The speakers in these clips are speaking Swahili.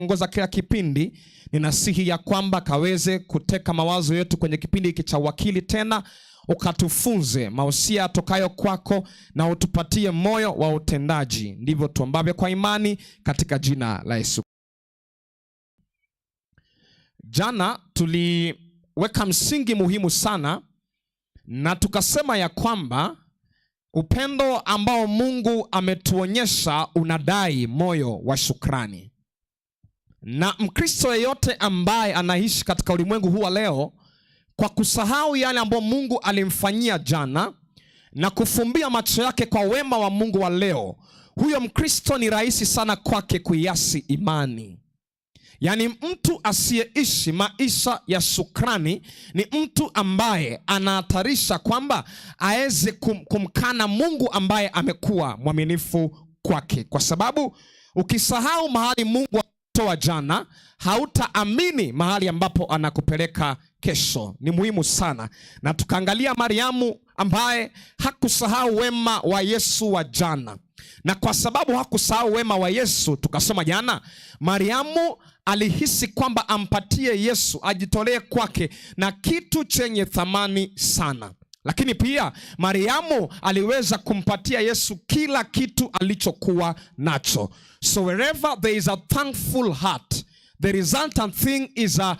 Ongoza kila kipindi, ninasihi ya kwamba kaweze kuteka mawazo yetu kwenye kipindi hiki cha Wakili tena, ukatufunze mausia tokayo kwako na utupatie moyo wa utendaji. Ndivyo tuombavyo kwa imani katika jina la Yesu. Jana tuliweka msingi muhimu sana na tukasema ya kwamba upendo ambao Mungu ametuonyesha unadai moyo wa shukrani. Na Mkristo yeyote ambaye anaishi katika ulimwengu huu wa leo kwa kusahau yale ambayo Mungu alimfanyia jana na kufumbia macho yake kwa wema wa Mungu wa leo, huyo Mkristo ni rahisi sana kwake kuiasi imani. Yaani, mtu asiyeishi maisha ya shukrani ni mtu ambaye anahatarisha kwamba aweze kumkana Mungu ambaye amekuwa mwaminifu kwake, kwa sababu ukisahau mahali Mungu toa jana, hautaamini mahali ambapo anakupeleka kesho. Ni muhimu sana, na tukaangalia Mariamu ambaye hakusahau wema wa Yesu wa jana, na kwa sababu hakusahau wema wa Yesu, tukasoma jana, Mariamu alihisi kwamba ampatie Yesu, ajitolee kwake na kitu chenye thamani sana. Lakini pia Mariamu aliweza kumpatia Yesu kila kitu alichokuwa nacho. So wherever there is a thankful heart, the resultant thing is a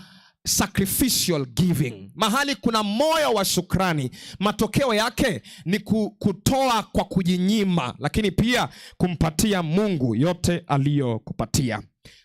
sacrificial giving. Mahali kuna moyo wa shukrani, matokeo yake ni kutoa kwa kujinyima, lakini pia kumpatia Mungu yote aliyokupatia.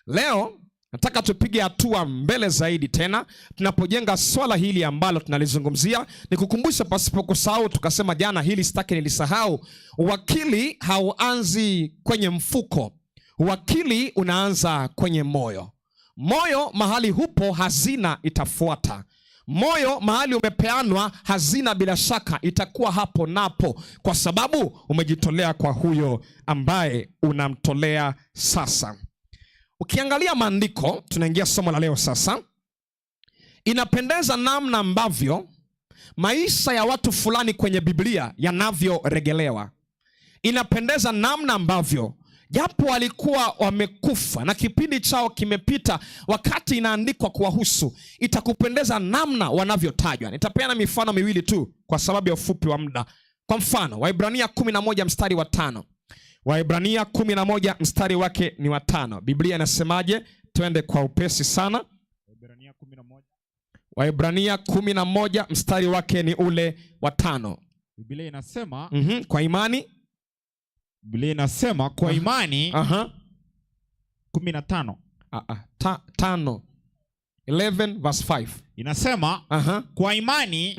Leo nataka tupige hatua mbele zaidi tena tunapojenga swala hili ambalo tunalizungumzia. Nikukumbusha pasipo kusahau, tukasema jana hili sitaki nilisahau. Uwakili hauanzi kwenye mfuko, uwakili unaanza kwenye moyo. Moyo mahali hupo, hazina itafuata. Moyo mahali umepeanwa, hazina bila shaka itakuwa hapo napo, kwa sababu umejitolea kwa huyo ambaye unamtolea sasa. Ukiangalia maandiko, tunaingia somo la leo sasa. Inapendeza namna ambavyo maisha ya watu fulani kwenye Biblia yanavyoregelewa. Inapendeza namna ambavyo japo walikuwa wamekufa na kipindi chao kimepita, wakati inaandikwa kuwahusu, itakupendeza namna wanavyotajwa. Nitapeana mifano miwili tu kwa sababu ya ufupi wa muda. Kwa mfano, Waibrania 11 mstari wa 5. Waibrania 11 mstari wake ni wa 5. Biblia inasemaje? Twende kwa upesi sana. Waibrania 11 mstari wake ni ule wa 5. Biblia inasema, Kwa imani. Biblia inasema kwa imani 15. 5. 11 verse 5. Inasema kwa imani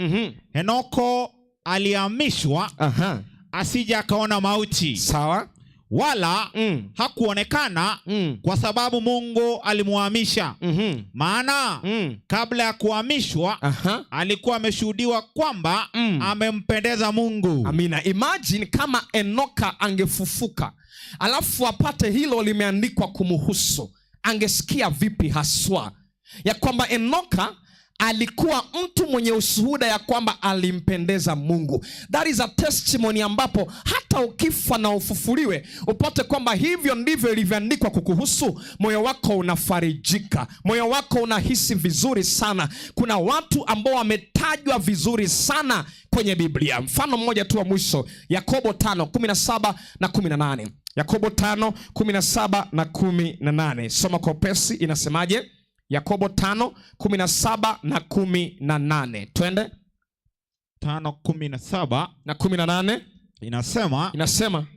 Henoko alihamishwa asije akaona mauti. Wala hakuonekana kwa sababu Mungu alimuhamisha. Maana kabla ya kuhamishwa alikuwa ameshuhudiwa kwamba amempendeza Mungu. Amina. Imagine kama Enoka angefufuka alafu apate hilo limeandikwa kumuhusu, angesikia vipi haswa ya kwamba Enoka alikuwa mtu mwenye ushuhuda ya kwamba alimpendeza Mungu. That is a testimony ambapo hata ukifa na ufufuliwe upate kwamba hivyo ndivyo ilivyoandikwa kukuhusu, moyo wako unafarijika, moyo wako unahisi vizuri sana. Kuna watu ambao wametajwa vizuri sana kwenye Biblia. Mfano mmoja tu wa mwisho, Yakobo 5:17 na 18. Yakobo 5:17 na 18. Soma kwa upesi, inasemaje? Yakobo 5:17 na 18. Twende. 5:17 na 18. Inasema, Inasema,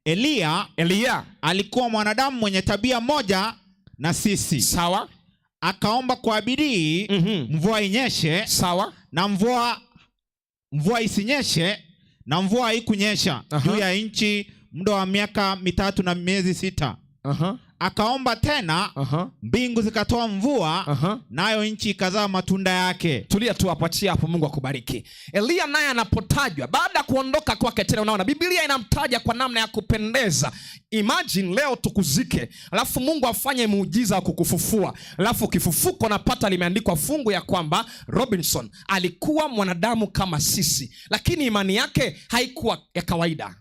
Eliya Eliya alikuwa mwanadamu mwenye tabia moja na sisi. Akaomba kwa bidii mvua inyeshe. Na mvua isinyeshe, na mvua haikunyesha juu ya nchi muda wa miaka 3 na miezi 6. Akaomba tena, mbingu zikatoa mvua, nayo nchi ikazaa matunda yake. Tulia tu hapo, achia hapo, Mungu akubariki. Eliya naye anapotajwa baada ya kuondoka kwake tena, unaona Biblia inamtaja kwa namna ya kupendeza. Imagine leo tukuzike, alafu Mungu afanye muujiza wa kukufufua, alafu ukifufuka unapata limeandikwa fungu ya kwamba Robinson alikuwa mwanadamu kama sisi, lakini imani yake haikuwa ya kawaida.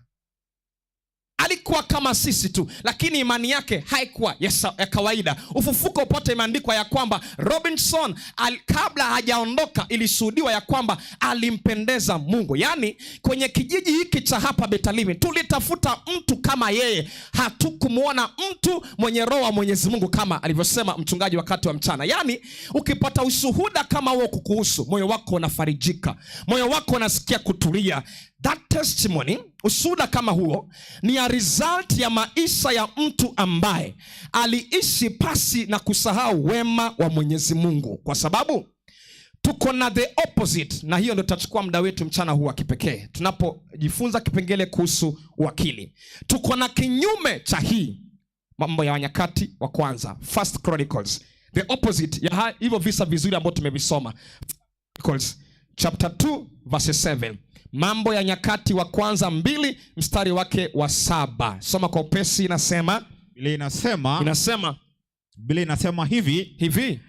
Alikuwa kama sisi tu, lakini imani yake haikuwa ya kawaida. Ufufuko upote imeandikwa ya kwamba Robinson kabla hajaondoka ilishuhudiwa ya kwamba alimpendeza Mungu. Yaani kwenye kijiji hiki cha hapa Betalimi tulitafuta mtu kama yeye, hatukumuona mtu mwenye roho wa Mwenyezi Mungu kama alivyosema mchungaji wakati wa mchana. Yaani ukipata ushuhuda kama huo kukuhusu, moyo wako unafarijika, moyo wako unasikia kutulia. That testimony, ushuhuda kama huo ni a result ya maisha ya mtu ambaye aliishi pasi na kusahau wema wa Mwenyezi Mungu, kwa sababu tuko na the opposite, na hiyo ndio tutachukua muda wetu mchana huu wa kipekee tunapojifunza kipengele kuhusu uwakili. Tuko na kinyume cha hii, Mambo ya Wanyakati wa Kwanza, First Chronicles, the opposite ya hivyo visa vizuri ambavyo tumevisoma. Chronicles chapter 2 verse 7, Mambo ya Nyakati wa Kwanza 2 mstari wake wa 7. Soma kwa upesi. Inasema, Biblia inasema, inasema Biblia inasema hivi, hivi,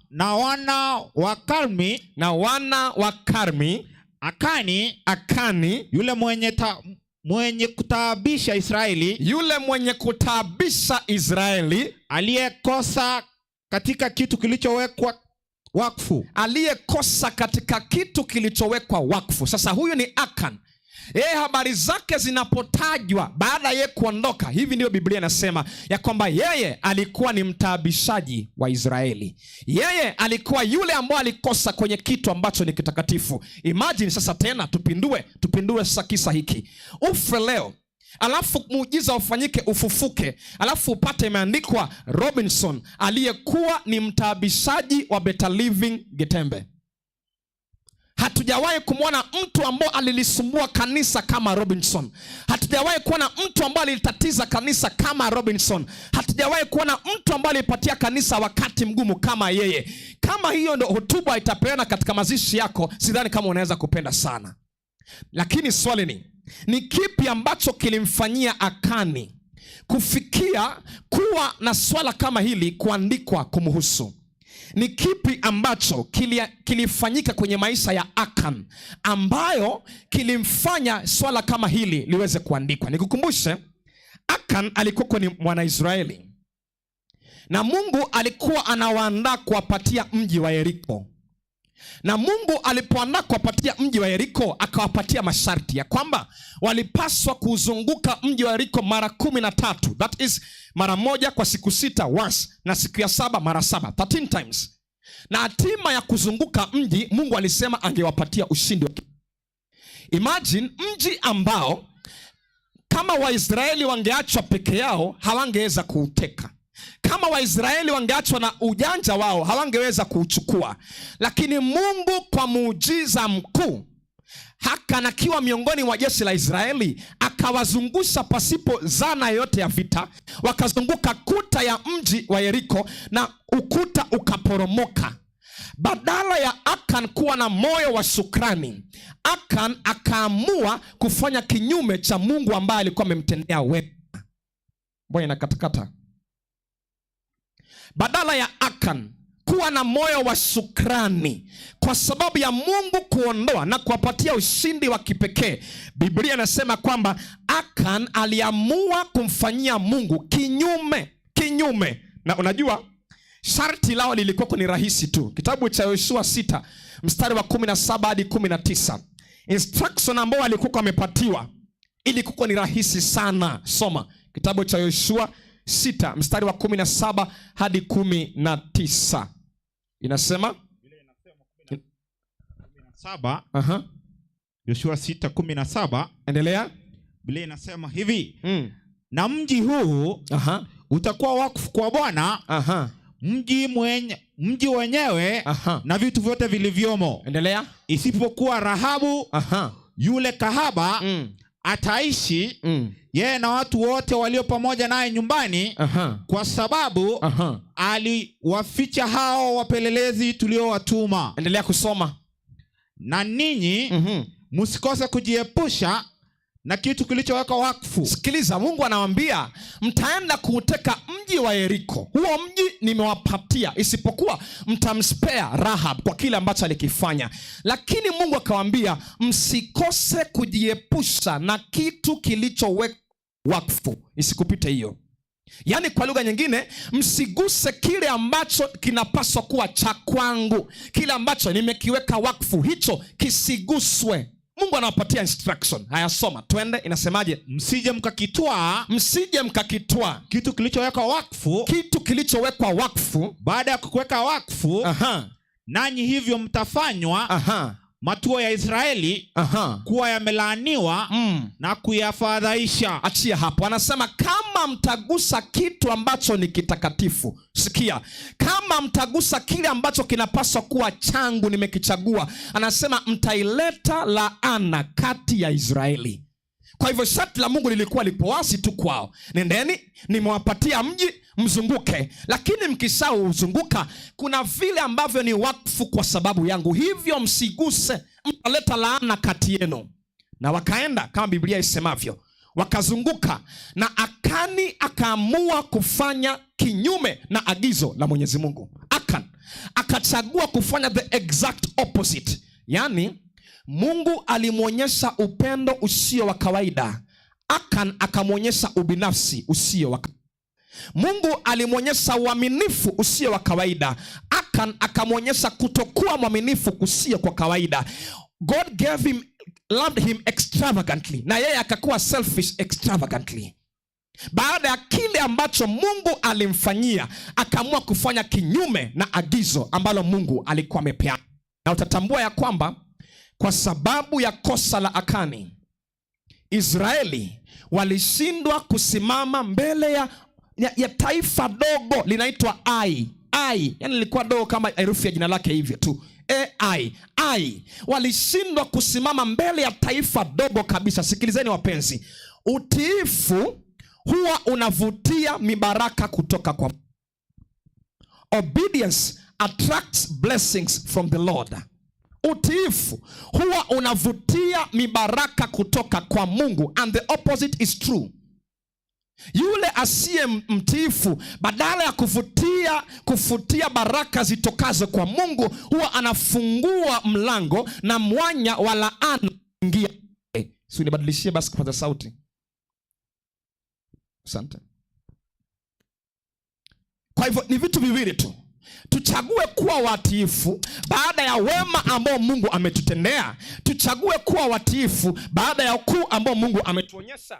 na wana wa Karmi, na wana wa Karmi, Akani, Akani, yule mwenye kutaabisha Israeli, yule mwenye kutaabisha Israeli, aliyekosa katika kitu kilichowekwa wakfu, aliyekosa katika kitu kilichowekwa wakfu. Sasa huyu ni Akan. Yeye habari zake zinapotajwa baada ya yeye kuondoka, hivi ndio Biblia inasema ya kwamba yeye alikuwa ni mtaabishaji wa Israeli. Yeye alikuwa yule ambaye alikosa kwenye kitu ambacho ni kitakatifu. Imagine sasa tena tupindue sasa kisa hiki. Ufe leo, alafu muujiza ufanyike, ufufuke, alafu upate imeandikwa Robinson aliyekuwa ni mtaabishaji wa Better Living Getembe. Hatujawahi kumwona mtu ambaye alilisumbua kanisa kama Robinson. Hatujawahi kuona mtu ambaye alilitatiza kanisa kama Robinson. Hatujawahi kuona mtu ambaye alipatia kanisa wakati mgumu kama yeye. Kama hiyo ndio hotuba itapeana katika mazishi yako, sidhani kama unaweza kupenda sana. Lakini swali ni kipi ambacho kilimfanyia Akani kufikia kuwa na swala kama hili kuandikwa kumhusu? Ni kipi ambacho kilifanyika kwenye maisha ya Akan ambayo kilimfanya swala kama hili liweze kuandikwa? Nikukumbushe, Akan alikuwa ni Mwanaisraeli na Mungu alikuwa anawaandaa kuwapatia mji wa Yeriko. Na Mungu alipoandaa kuwapatia mji wa Yeriko, akawapatia masharti ya kwamba walipaswa kuzunguka mji wa Yeriko mara 13. That is mara 1 kwa siku 6 once, na siku ya 7 mara 7, 13 times. Na hatima ya kuzunguka mji, Mungu alisema angewapatia ushindi. Imagine mji ambao kama Waisraeli wangeachwa peke yao hawangeweza kuuteka. Kama Waisraeli wangeachwa na ujanja wao hawangeweza kuuchukua. Lakini Mungu kwa muujiza mkuu, Akan akiwa miongoni mwa jeshi la Israeli, akawazungusha pasipo zana yoyote ya vita. Wakazunguka kuta ya mji wa Yeriko na ukuta ukaporomoka. Badala ya Akan kuwa na moyo wa shukrani, Akan akaamua kufanya kinyume cha Mungu ambaye alikuwa amemtendea wema. Mbona inakatakata? Badala ya Akan kuwa na moyo wa shukrani kwa sababu ya Mungu kuondoa na kuwapatia ushindi wa kipekee, Biblia inasema kwamba Akan aliamua kumfanyia Mungu kinyume. Na unajua sharti lao lilikuwa ni rahisi tu. Kitabu cha Yoshua 6 mstari wa 17 hadi 19. Instruction ambao walikuwa wamepatiwa ilikuwa ni rahisi sana. Soma kitabu cha Yoshua 6 mstari wa 17 hadi 19. Inasema 17. Yoshua 6:17. Endelea. Biblia inasema hivi. Na mji huu utakuwa wakfu kwa Bwana. Mji wenyewe na vitu vyote vilivyomo. Endelea. Isipokuwa Rahabu, yule kahaba, ataishi yeye na watu wote walio pamoja naye nyumbani, kwa sababu aliwaficha hao wapelelezi tuliowatuma. Endelea kusoma. Na ninyi msikose kujiepusha na kitu kilichowekwa wakfu. Sikiliza, Mungu anawaambia mtaenda kuuteka mji wa Yeriko. Huo mji nimewapatia, isipokuwa mtamspare Rahab kwa kile ambacho alikifanya. Lakini Mungu akawaambia msikose kujiepusha na kitu kilichowekwa Wakfu, isikupite hiyo. Yaani kwa lugha nyingine, msiguse kile ambacho kinapaswa kuwa cha kwangu, kile ambacho nimekiweka wakfu, hicho kisiguswe. Mungu anawapatia instruction. Haya, soma twende, inasemaje? Msije mkakitwaa, Msije mkakitwaa kitu kilichowekwa wakfu, kitu kilichowekwa wakfu, baada ya kukiweka wakfu, nanyi hivyo mtafanywa matuo ya Israeli kuwa yamelaaniwa na kuyafadhaisha. Achia hapo. Anasema kama mtagusa kitu ambacho ni kitakatifu, sikia, kama mtagusa kile ambacho kinapaswa kuwa changu, nimekichagua, anasema mtaileta laana kati ya Israeli. Kwa hivyo sharti la Mungu lilikuwa lipo wazi tu kwao: nendeni, nimewapatia mji, mzunguke, lakini mkishauzunguka kuna vile ambavyo ni wakfu kwa sababu yangu, hivyo msiguse, mtaleta laana kati yenu. Na wakaenda kama Biblia isemavyo, wakazunguka, na Akani akaamua kufanya kinyume na agizo la Mwenyezi Mungu. Akan akachagua kufanya the exact opposite. Yaani Mungu alimwonyesha upendo usio wa kawaida, Akan akamwonyesha ubinafsi usio wa kawaida. Mungu alimwonyesha uaminifu usio wa kawaida, Akan akamwonyesha kutokuwa mwaminifu kusio kwa kawaida. God loved him extravagantly, na yeye akakuwa selfish extravagantly. Baada ya kile ambacho Mungu alimfanyia, akaamua kufanya kinyume na agizo ambalo Mungu alikuwa amepeana. Na utatambua ya kwamba kwa sababu ya kosa la Akani, Israeli walishindwa kusimama mbele ya taifa dogo linaitwa Ai. Ai, yani lilikuwa dogo kama herufi ya jina lake hivyo tu. Ai, Ai. Walishindwa kusimama mbele ya taifa dogo kabisa. Sikilizeni wapenzi, utiifu huwa unavutia mibaraka kutoka kwa Obedience attracts blessings from the Lord. Utiifu huwa unavutia mibaraka kutoka kwa Mungu, and the opposite is true. Yule asiye mtiifu, badala ya kufutia baraka zitokazo kwa Mungu, huwa anafungua mlango na mwanya wa laana kuingia. Si unibadilishie basi kipaza sauti. Asante. Kwa hivyo ni vitu viwili tu. Tuchague kuwa watiifu baada ya wema ambao Mungu ametutendea. Tuchague kuwa watiifu baada ya ukuu ambao Mungu ametuonyesha.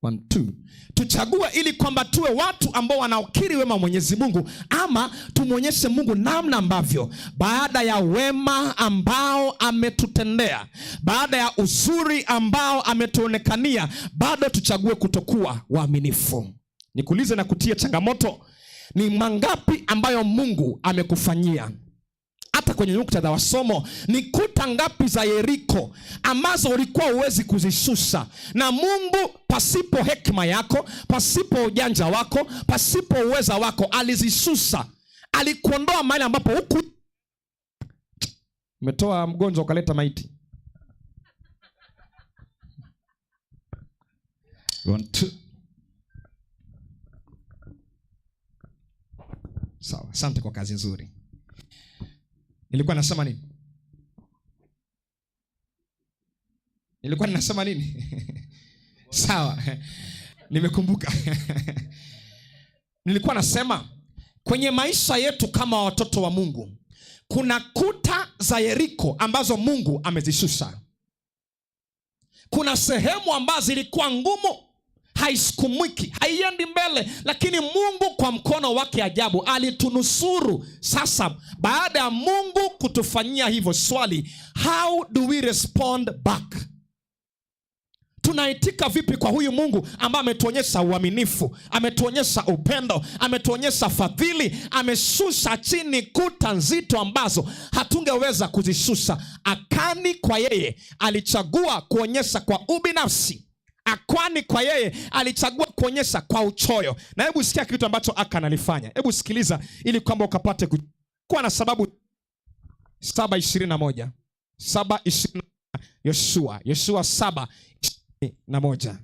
1, 2. Tuchague ili kwamba tuwe watu ambao wanaokiri wema wa Mwenyezi Mungu, ama tumuonyeshe Mungu namna ambavyo baada ya wema ambao ametutendea, baada ya uzuri ambao ametuonekania, bado tuchague kutokuwa waaminifu. Nikuulize na kutia changamoto, ni mangapi ambayo Mungu amekufanyia? Hata kwenye muktadha wa somo, ni kuta ngapi za Yeriko ambazo ulikuwa huwezi kuzishusha, na Mungu pasipo hekima yako, pasipo ujanja wako, pasipo uweza wako alizishusha. Alikuondoa mahali ambapo huku umetoa mgonjwa ukaleta maiti. 1, 2. Sawa, asante kwa kazi nzuri. Nilikuwa nasema nini? Nilikuwa ninasema nini? Sawa. Nimekumbuka. Nilikuwa nasema kwenye maisha yetu kama watoto wa Mungu kuna kuta za Yeriko ambazo Mungu amezishusha. Kuna sehemu ambazo zilikuwa ngumu, haisukumiki, haiendi mbele, lakini Mungu kwa mkono wake ajabu alitunusuru. Sasa baada ya Mungu kutufanyia hivyo, swali, how do we respond back? Tunaitika vipi kwa huyu Mungu ambaye ametuonyesha uaminifu, ametuonyesha upendo, ametuonyesha fadhili, ameshusha chini kuta nzito ambazo hatungeweza kuzishusha. Akani kwa yeye alichagua kuonyesha kwa ubinafsi. Akwani kwa yeye alichagua kuonyesha kwa uchoyo. Na hebu sikia kitu ambacho Akan alifanya. Hebu sikiliza ili kwamba ukapate kuwa na sababu. 7:21. 7:21. Yoshua. Yoshua 7:21.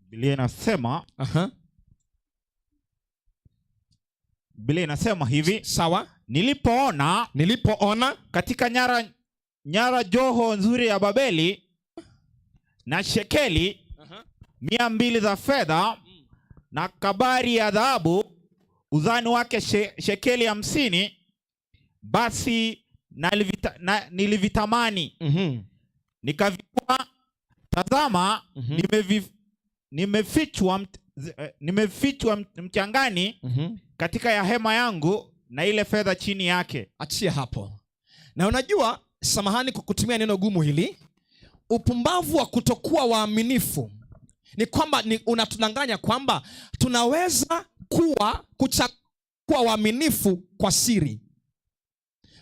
Biblia inasema, Biblia inasema hivi. Sawa. Nilipoona, Nilipoona katika nyara joho nzuri ya Babeli na shekeli 200 za fedha na kabari ya dhahabu uzani wake shekeli 50, basi nilivitamani. Nikavitoa, tazama, nimefichwa mchangani katika ya hema yangu, na ile fedha chini yake. Achia hapo. Na unajua, samahani kwa kutumia neno gumu hili, upumbavu wa kutokuwa waaminifu ni kwamba unatudanganya kwamba tunaweza kuwa waaminifu kwa siri.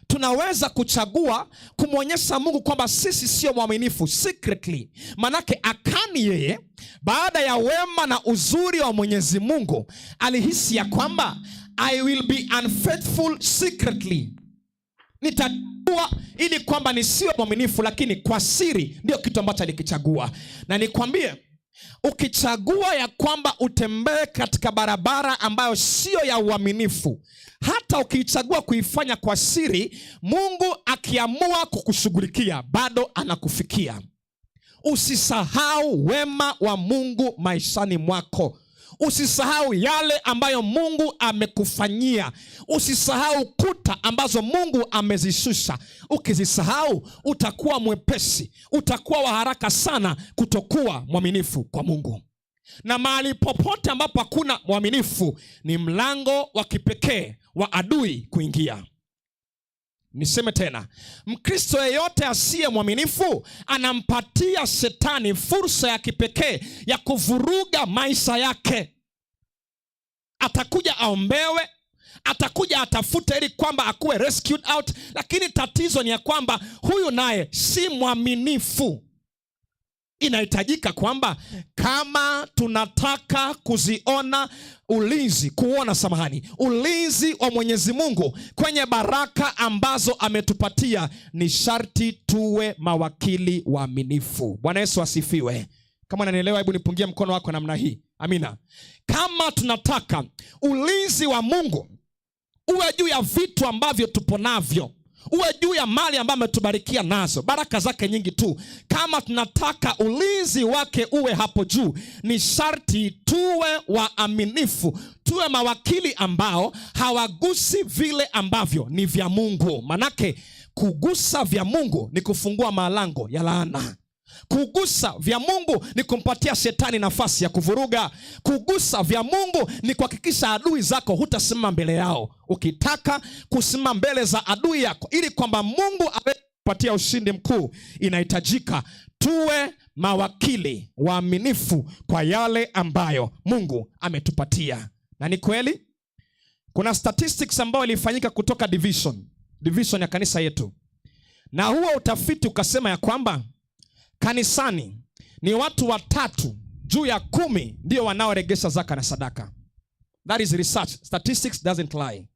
Tunaweza kuchagua kumwonyesha Mungu kwamba sisi sio mwaminifu secretly. Manake Akani yeye baada ya wema na uzuri wa Mwenyezi Mungu alihisi ya kwamba I will be unfaithful secretly. Nitachagua ili kwamba nisiwe mwaminifu lakini kwa siri, ndio kitu ambacho alikichagua. Na nikwambie, ukichagua ya kwamba utembee katika barabara ambayo sio ya uaminifu, hata ukiichagua kuifanya kwa siri, Mungu akiamua kukushughulikia bado anakufikia. Usisahau wema wa Mungu maishani mwako. Usisahau yale ambayo Mungu amekufanyia. Usisahau kuta ambazo Mungu amezishusha. Ukizisahau utakuwa mwepesi, utakuwa wa haraka sana kutokuwa mwaminifu kwa Mungu. Na mahali popote ambapo hakuna mwaminifu ni mlango wa kipekee wa adui kuingia. Niseme tena, Mkristo yeyote asiye mwaminifu anampatia shetani fursa ya kipekee ya kuvuruga maisha yake. Atakuja aombewe, atakuja atafute ili kwamba akuwe rescued out, lakini tatizo ni ya kwamba huyu naye si mwaminifu. Inahitajika kwamba kama tunataka kuziona ulinzi, kuona samahani, ulinzi wa Mwenyezi Mungu kwenye baraka ambazo ametupatia, ni sharti tuwe mawakili waaminifu. Bwana Yesu asifiwe. Kama unanielewa, hebu nipungie mkono wako namna hii. Amina. Kama tunataka ulinzi wa Mungu uwe juu ya vitu ambavyo tupo navyo, uwe juu ya mali ambayo ametubarikia nazo, baraka zake nyingi tu, kama tunataka ulinzi wake uwe hapo juu, ni sharti tuwe waaminifu, tuwe mawakili ambao hawagusi vile ambavyo ni vya Mungu. Manake kugusa vya Mungu ni kufungua malango ya laana. Kugusa vya Mungu ni kumpatia shetani nafasi ya kuvuruga. Kugusa vya Mungu ni kuhakikisha adui zako hutasimama mbele yao. Ukitaka kusimama mbele za adui yako ili kwamba Mungu aweze kupatia ushindi mkuu, inahitajika tuwe mawakili waaminifu kwa yale ambayo Mungu ametupatia. Na ni kweli kuna statistics ambayo ilifanyika kutoka division ya kanisa yetu, na huo utafiti ukasema ya kwamba kanisani ni watu 3 juu ya 10 ndio wanaoregesha zaka na sadaka. That is research. Statistics doesn't lie.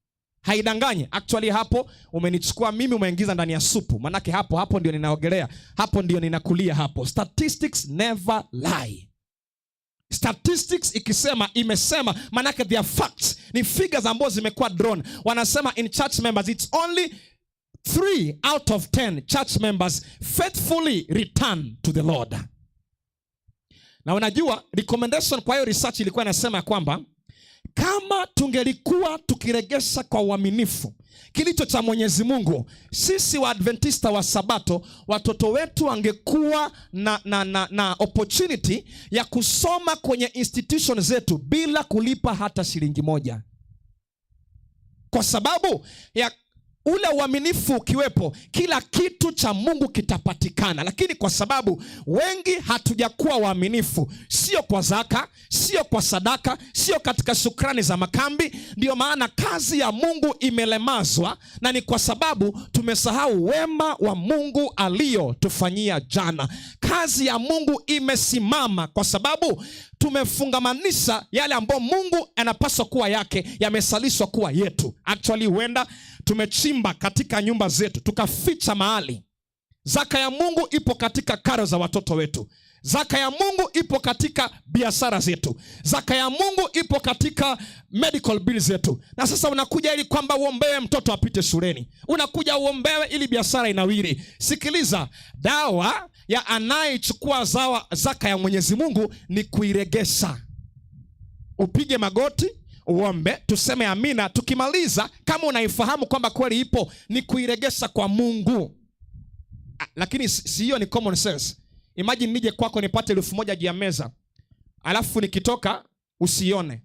Haidanganyi. Actually hapo umenichukua mimi umeingiza ndani ya supu. Manake hapo ndio ninaogelea. Hapo ndio ninakulia hapo. Statistics never lie. Statistics ikisema imesema, manake they are facts. Ni figures ambazo zimekuwa drawn. Wanasema in church members it's only 3 out of 10 church members faithfully return to the Lord. Na unajua recommendation kwa hiyo research ilikuwa inasema kwamba kama tungelikuwa tukiregesha kwa uaminifu kilicho cha Mwenyezi Mungu, sisi wa Adventista wa Sabato, watoto wetu wangekuwa na opportunity ya kusoma kwenye institution zetu bila kulipa hata shilingi moja. Kwa sababu ya ule uaminifu ukiwepo, kila kitu cha Mungu kitapatikana. Lakini kwa sababu wengi hatujakuwa waaminifu, sio kwa zaka, sio kwa sadaka, sio katika shukrani za makambi, ndio maana kazi ya Mungu imelemazwa, na ni kwa sababu tumesahau wema wa Mungu aliyotufanyia jana. Kazi ya Mungu imesimama kwa sababu tumefungamanisha yale ambayo Mungu anapaswa kuwa yake, yamesalishwa kuwa yetu. Actually huenda tumechimba katika nyumba zetu tukaficha mahali. Zaka ya Mungu ipo katika karo za watoto wetu, Zaka ya Mungu ipo katika biashara zetu. Zaka ya Mungu ipo katika medical bills zetu. Na sasa unakuja ili kwamba uombewe mtoto apite shuleni, unakuja uombewe ili biashara inawiri. Sikiliza, dawa ya anayechukua zaka ya Mwenyezi Mungu ni kuiregesha. Upige magoti uombe, tuseme amina. Tukimaliza, kama unaifahamu kwamba kweli ipo, ni kuiregesha kwa Mungu. Lakini si hiyo ni common sense? Imagine nije kwako nipate 1000 juu ya meza, alafu nikitoka usione,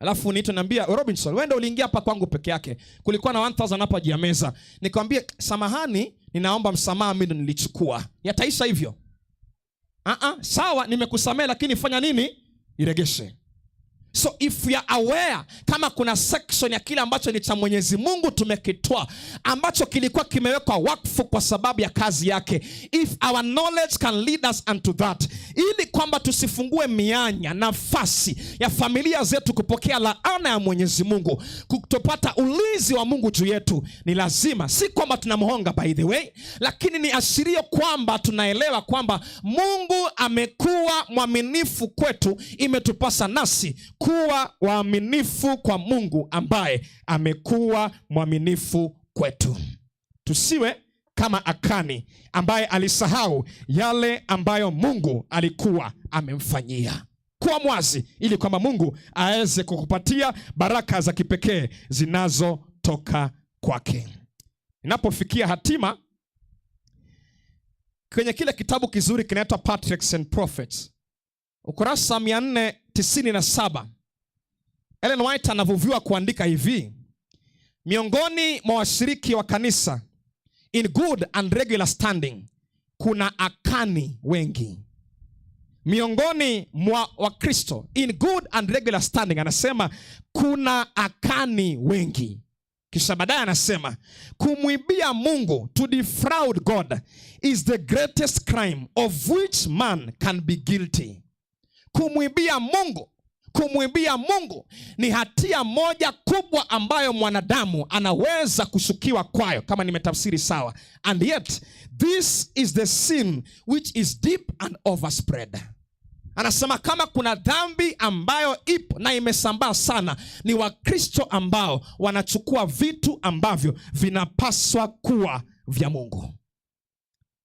alafu niite niambia, "Robinson, wewe ndio uliingia hapa kwangu peke yake, kulikuwa na 1000 hapa juu ya meza." Nikwambie, "Samahani, ninaomba msamaha, mimi ndo nilichukua." Yataisha hivyo? Sawa, nimekusamehe, lakini fanya nini? Iregeshe. So if you are aware kama kuna section ya kile ambacho ni cha Mwenyezi Mungu tumekitoa, ambacho kilikuwa kimewekwa wakfu kwa sababu ya kazi yake, if our knowledge can lead us unto that, ili kwamba tusifungue mianya, nafasi ya familia zetu kupokea laana ya Mwenyezi Mungu, kutopata ulinzi wa Mungu juu yetu, ni lazima, si kwamba tunamhonga by the way, lakini ni ashirio kwamba tunaelewa kwamba Mungu amekuwa mwaminifu kwetu, imetupasa nasi kuwa waaminifu kwa Mungu ambaye amekuwa mwaminifu kwetu. Tusiwe kama Akani ambaye alisahau yale ambayo Mungu alikuwa amemfanyia. Kuwa mwazi ili kwamba Mungu aweze kukupatia baraka za kipekee zinazotoka kwake. Inapofikia hatima, kwenye kile kitabu kizuri kinaitwa Patriarchs and Prophets, ukurasa 497, Ellen White anavuviwa kuandika hivi: "Miongoni mwa washiriki wa kanisa in good and regular standing kuna Akani wengi." Miongoni mwa Wakristo in good and regular standing, anasema kuna Akani wengi. Kisha baadaye anasema kumwibia Mungu, to defraud God, is the greatest crime of which man can be guilty. Kumwibia Mungu, kumwibia Mungu ni hatia moja kubwa ambayo mwanadamu anaweza kushukiwa kwayo, kama nimetafsiri sawa. And yet this is the sin which is deep and overspread. Anasema kama kuna dhambi ambayo ipo na imesambaa sana ni Wakristo ambao wanachukua vitu ambavyo vinapaswa kuwa vya Mungu.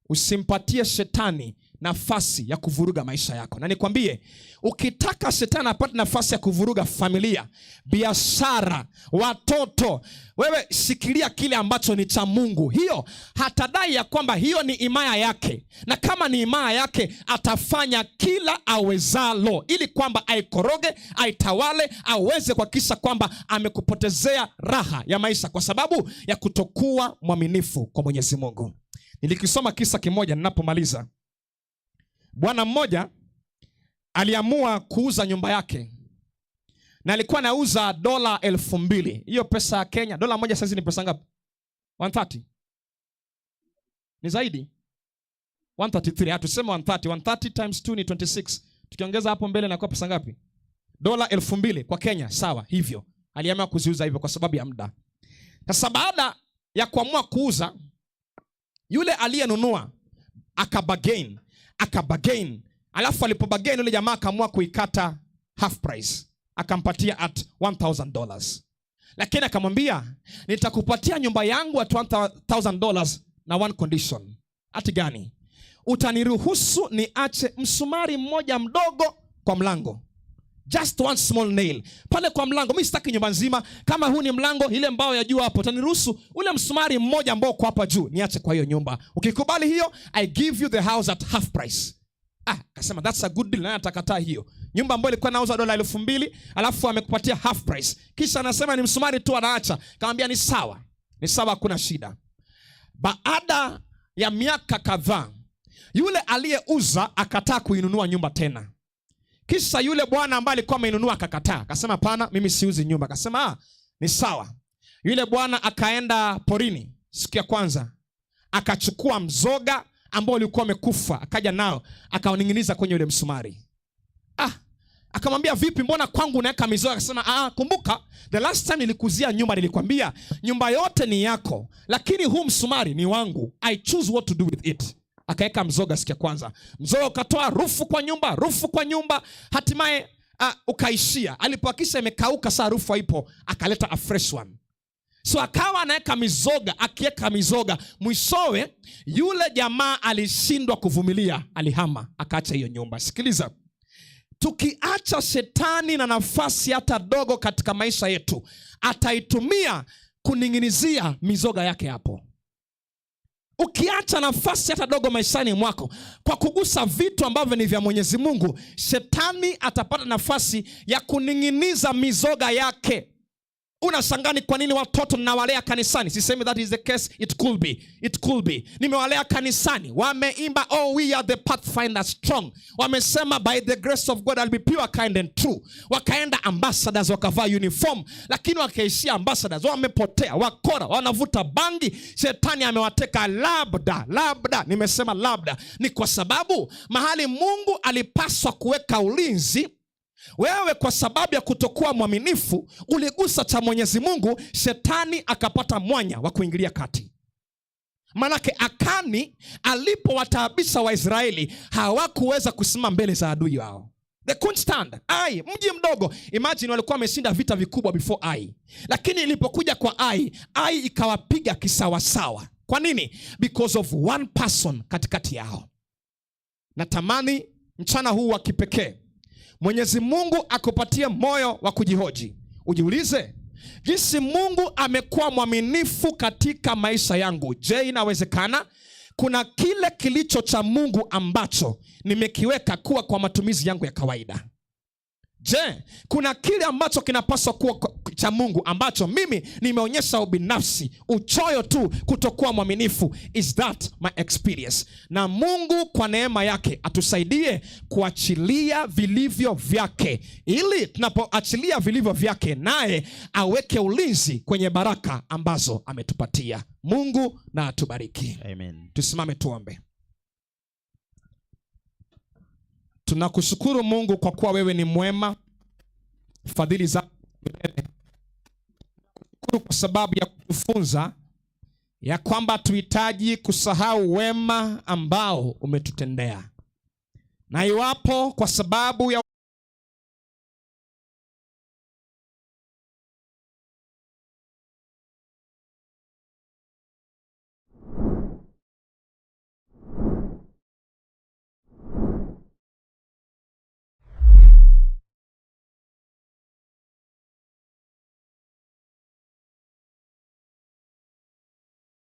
Usimpatie shetani nafasi ya kuvuruga maisha yako. Na nikwambie, ukitaka shetani apate nafasi ya kuvuruga familia, biashara, watoto, wewe shikilia kile ambacho ni cha Mungu. Hiyo hatadai ya kwamba hiyo ni himaya yake, na kama ni himaya yake atafanya kila awezalo ili kwamba aikoroge, aitawale, aweze kuhakikisha kwamba amekupotezea raha ya maisha kwa sababu ya kutokuwa mwaminifu kwa Mwenyezi Mungu. Nilikisoma kisa kimoja ninapomaliza. Bwana mmoja aliamua kuuza nyumba yake na alikuwa anauza $2,000. Hiyo pesa ya Kenya, dola 1 sasa ni pesa ngapi? 130. Ni zaidi? 133. Tuseme 130. 130 times 2 ni 26. Tukiongeza hapo mbele inakuwa pesa ngapi? $2,000 kwa Kenya, sawa, hivyo. Aliamua kuziuza hivyo kwa sababu ya muda. Sasa baada ya kuamua kuuza, yule aliyenunua akabargain, akabargain. Alafu alipobargain yule jamaa akaamua kuikata half price. Akampatia at $1000. Lakini akamwambia, "Nitakupatia nyumba yangu at $1000 na one condition." Ati gani? "Utaniruhusu niache msumari mmoja mdogo kwa mlango. Just one small nail pale kwa mlango. Mimi sitaki nyumba nzima. Kama huu ni mlango, ile mbao ya juu hapo, utaniruhusu ule msumari mmoja ambao uko hapa juu niache kwa hiyo nyumba. Ukikubali hiyo, I give you the house at half price." Akasema that's a good deal. Nani atakataa hiyo? Nyumba ambayo ilikuwa nauza $2,000, alafu amekupatia half price. Kisha anasema ni msumari tu anaacha. Akamwambia ni sawa. Ni sawa, hakuna shida. Baada ya miaka kadhaa, yule aliyeuza akataa kuinunua nyumba tena. Kisha yule bwana ambaye alikuwa ameinunua akakataa. Akasema hapana, mimi siuzi nyumba. Akasema ni sawa. Yule bwana akaenda porini siku ya kwanza, akachukua mzoga ambao ulikuwa umekufa, akaja nao akauning'iniza kwenye ule msumari. Akamwambia vipi, mbona kwangu unaweka mizoga? Akasema kumbuka the last time nilikuzia nyumba nilikwambia nyumba yote ni yako, lakini huu msumari ni wangu. I choose what to do with it. Akaweka mzoga siku ya kwanza, mzoga ukatoa harufu kwa nyumba, harufu kwa nyumba, hatimaye ukaishia. Alipohakisha imekauka, saa harufu haipo, akaleta a fresh one. So akawa anaweka mizoga, akiweka mizoga, mwishowe yule jamaa alishindwa kuvumilia, alihama, akaacha hiyo nyumba. Sikiliza, tukiacha shetani na nafasi hata dogo katika maisha yetu, ataitumia kuning'inizia mizoga yake hapo. Ukiacha nafasi hata dogo maishani mwako kwa kugusa vitu ambavyo ni vya Mwenyezi Mungu, shetani atapata nafasi ya kuning'iniza mizoga yake. Unashangaa ni kwa nini watoto ninawalea kanisani. Sisemi that is the case, it could be. It could be. Nimewalea kanisani, wameimba oh we are the pathfinder strong. Wamesema by the grace of God I'll be pure, kind and true. Wakaenda ambassadors wakavaa uniform, lakini wakaishia ambassadors, wamepotea, wakora, wanavuta bangi, shetani amewateka. Labda, labda, nimesema labda, ni kwa sababu mahali Mungu alipaswa kuweka ulinzi, wewe kwa sababu ya kutokuwa mwaminifu uligusa cha Mwenyezi Mungu, shetani akapata mwanya wa kuingilia kati. Manake Akani alipowataabisha Waisraeli hawakuweza kusimama mbele za adui wao. They couldn't stand. Ai, mji mdogo. Imagine walikuwa wameshinda vita vikubwa before Ai, lakini ilipokuja kwa Ai, Ai ikawapiga kisawasawa. Kwa nini? Because of one person katikati yao. Natamani mchana huu wa kipekee Mwenyezi Mungu akupatie moyo wa kujihoji, ujiulize jinsi Mungu amekuwa mwaminifu katika maisha yangu. Je, inawezekana kuna kile kilicho cha Mungu ambacho nimekiweka kuwa kwa matumizi yangu ya kawaida? Je, kuna kile ambacho kinapaswa kuwa cha Mungu ambacho mimi nimeonyesha ubinafsi, uchoyo tu, kutokuwa mwaminifu? Is that my experience? Na Mungu kwa neema yake atusaidie kuachilia vilivyo vyake, ili tunapoachilia vilivyo vyake, naye aweke ulinzi kwenye baraka ambazo ametupatia. Mungu na atubariki. Amen. Tusimame tuombe. Tunakushukuru Mungu kwa kuwa wewe ni mwema, fadhili zako milele. Tunakushukuru kwa sababu ya kutufunza ya kwamba tuhitaji kusahau wema ambao umetutendea, na iwapo kwa sababu ya